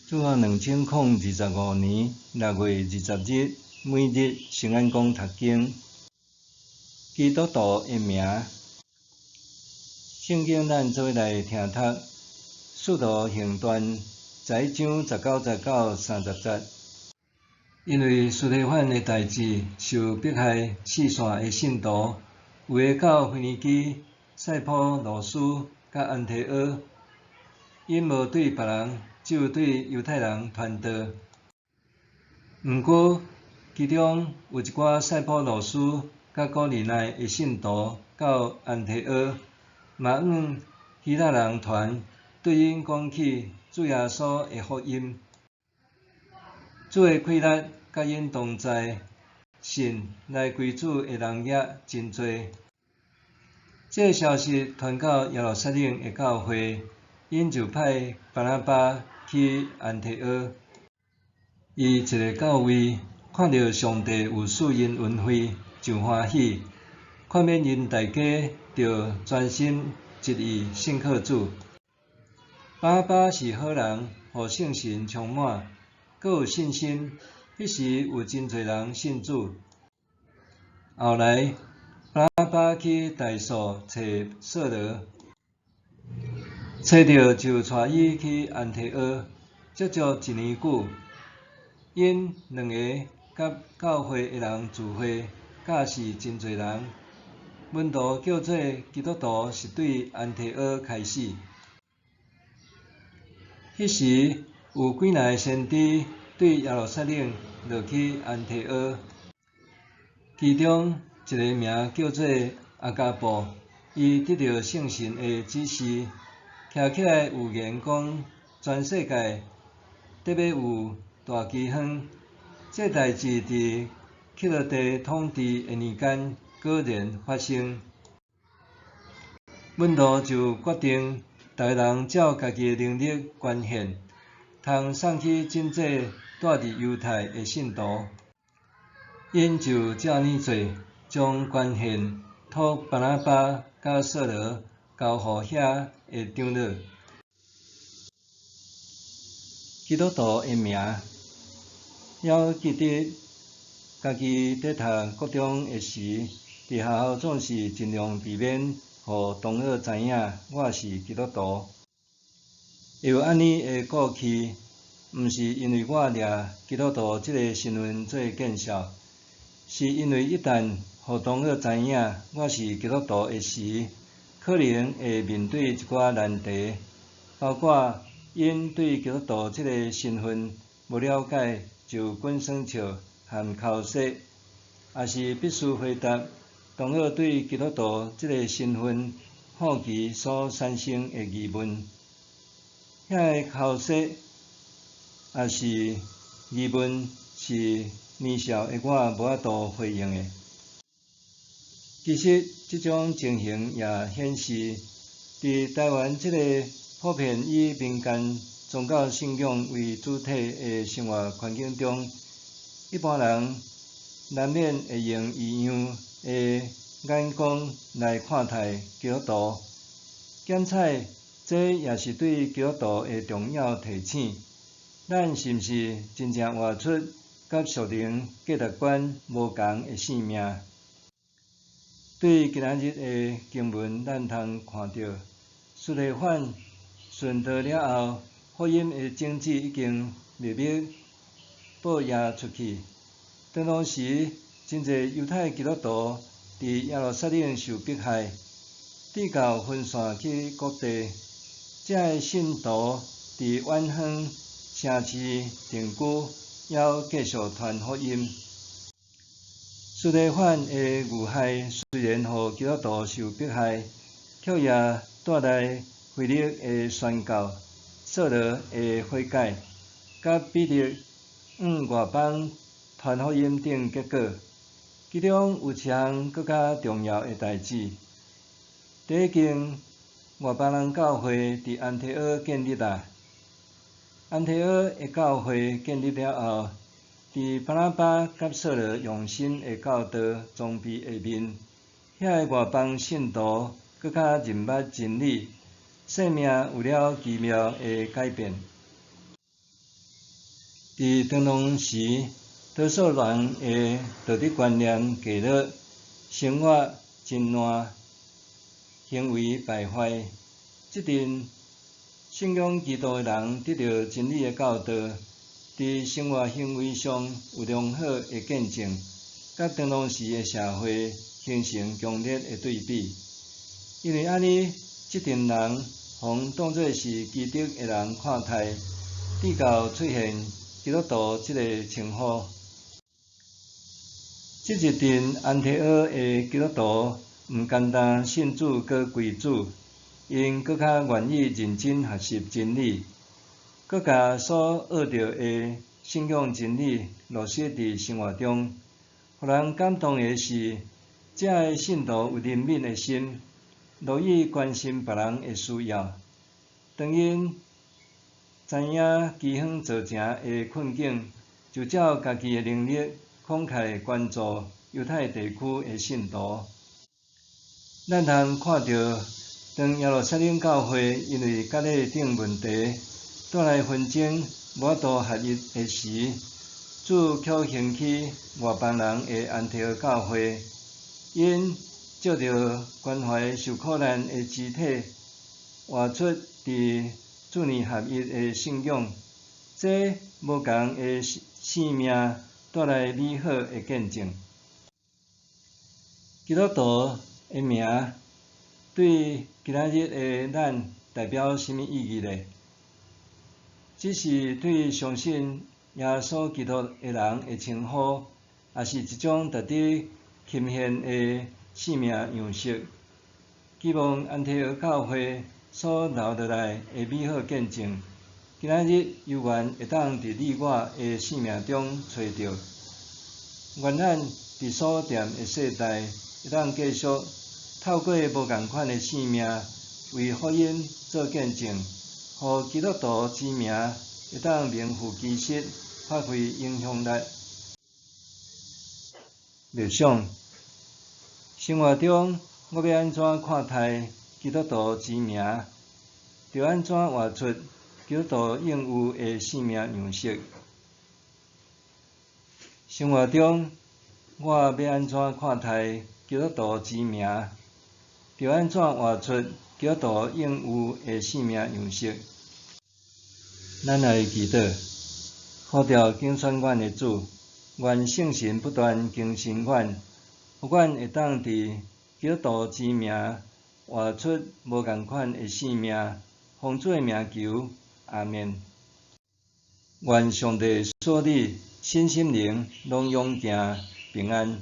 主後2025年6月20日，每日聖安講讀經，基督徒的名。聖經咱做伙來聽讀《使徒行傳》11章19節到30節。因為司提反的代誌受迫害四散的信徒，有的到腓尼基、塞浦路斯、佮安提阿，𪜶無對別人，只有對猶太人傳道。毋過，其中有一寡塞浦路斯佮古利奈的信徒到安提阿，嘛向希臘人傳，對𪜶講起主耶穌的福音。主的氣力佮𪜶同在，信來歸主的人也真濟。這个消息傳到耶路撒冷的教會，𪜶就派巴拿巴去安提阿。伊一下到位，看著上帝有賜𪜶恩惠，就歡喜，勸勉𪜶大家著專心一意信靠主。巴拿巴是好人，予聖神充滿，閣有信心。彼時有真濟人信主。後來，巴拿巴去大數揣掃羅，揣著就帶伊去安提阿，足足一年久。𪜶兩个佮教會的人聚會，教示真濟人。門徒叫做基督徒是對安提阿開始。彼時有幾若个先知對耶路撒冷落去安提阿，其中一个名叫做亞加布，伊得著聖神的指示，徛起來預言講全世界得欲有大饑荒。這代誌佇彼羅底統治的年間果然發生。門徒就決定，逐个人照家己的能力捐獻，通送去賑濟蹛佇猶太的信徒。𪜶就照按呢做，將捐獻託巴拿巴佮掃羅交予遐的長老。基督徒的名，猶記得家己佇讀國中的時，佇學校總是盡量避免予同學知影我是基督徒。會有按呢的過去，毋是因為我掠基督徒這个身份做見笑，是因為一旦予同學知影我是基督徒的時，可能會面對一寡難題，包括𪜶對基督徒這个身份無了解就滾耍笑含剾洗，抑是必須回答同學對基督徒這个身份好奇所產生的疑問。遐个剾洗抑是疑問是年少的我無法度回應的。其實，這種情形也顯示，佇台灣這个普遍以民間宗教信仰為主體的生活環境中，一般人難免會用異樣的眼光來看待基督徒。檢採，這也是對基督徒的重要提醒：咱是毋是真正活出佮屬靈價值觀無仝的生命？對今仔日的經文，咱通看著，司提反殉道了後，福音的種子已經密密播揚出去。當當時，真濟猶太基督徒佇耶路撒冷受迫害，直到分散去各地。這个信徒佇遠方城市定居，猶繼續傳福音。司提反的遇害雖然予基督徒受迫害，卻也帶來腓力的宣教、掃羅的悔改、佮彼得往外邦傳福音等結果。其中有一項閣較重要的代誌。第一間外邦人教會佇安提阿建立啦。安提阿的教會建立了後，佇巴拿巴佮掃羅用心的教導裝備下面，遐个外邦信徒閣較認捌真理，生命有了奇妙的改變。佇當當時，多數人的道德觀念低落，生活真爛，行為敗壞。這陣信仰基督的人得著真理的教導，佇生活行為上有良好的見證，佮當當時的社會形成強烈的對比。因為按呢，這陣人予當做是基督的人看待，直到出現基督徒這个稱呼。這一陣安提阿的基督徒毋干焦信主閣歸主，𪜶閣較願意認真學習真理，閣共所學著的信仰真理落實佇生活中。予人感動的是，遮的信徒有憐憫的心，樂意關心別人的需要。當𪜶知影饑荒造成的困境，就照家己的能力慷慨捐助猶太地區的信徒。咱通看著，當耶路撒冷教會因為割禮等問題帶來紛爭，無法度合一的時，主卻興起外邦人的安提阿教會，𪜶藉著關懷受苦難的肢體，活出佇主內合一的信仰，這無仝的生命帶來美好的見證。基督徒的名對今仔日的咱代表啥物意義呢？只是對相信耶穌基督的人的稱呼，抑是一種值得欽羨的生命樣式。期望安提阿教會所留落來的美好見證，今仔日猶原會當佇你我的生命中揣著。願咱佇所踮的世代，會當繼續透過無仝款的生命，為福音做見證，予基督徒之名會當名副其實，發揮影響力。默想，生活中我欲按怎看待基督徒之名，就按怎活出基督徒應有的生命樣式。生活中我欲按怎看待基督徒之名，就按怎活出基督徒應有的生命樣式。咱來祈禱，呼召揀選阮的主，願聖神不斷更新阮，予阮會當佇基督徒之名活出無仝款的生命。奉主的名求，阿們。願上帝賜你身心靈攏勇健平安。